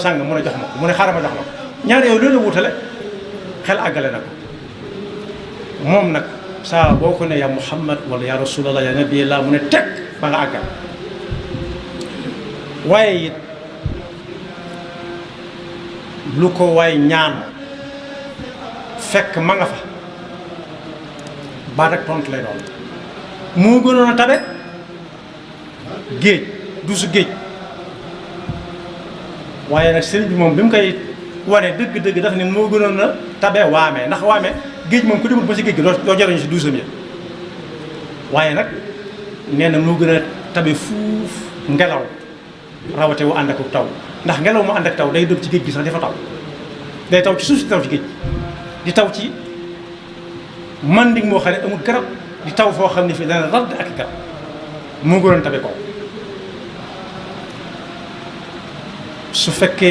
sàngam mun a jox ma ko mu ne xaaral ma jox ma ko ñaar yow loolu wutale xel àggale na ko moom nag saa boo ko ne yaa Muhammad wala yaa Rasulallah yaa Nabiyallah mu ne teg ba nga àggal waaye it lu ko waay ñaan fekk ma nga fa baat ak tontu lay doon moo gënoon a tabe géej dusu géej waaye nag sëriñ bi moom bi mu koy wane dëgg-dëgg daf ne moo gënoon a tabe waame ndax waame géej moom ku demul ba si géej gi doo jariñu si duusam ya waaye nag nee na moo gën a tabe fuuf ngelaw rawate wu ànd ak taw ndax ngelaw mu ànd ak taw day dëb ci géej gi sax dafa taw day taw ci suuf si taw ci géej di taw ci manding moo xam ne amul garab di taw foo xam ne fii dana radd ak garab moo gënoon tabe ko su fekkee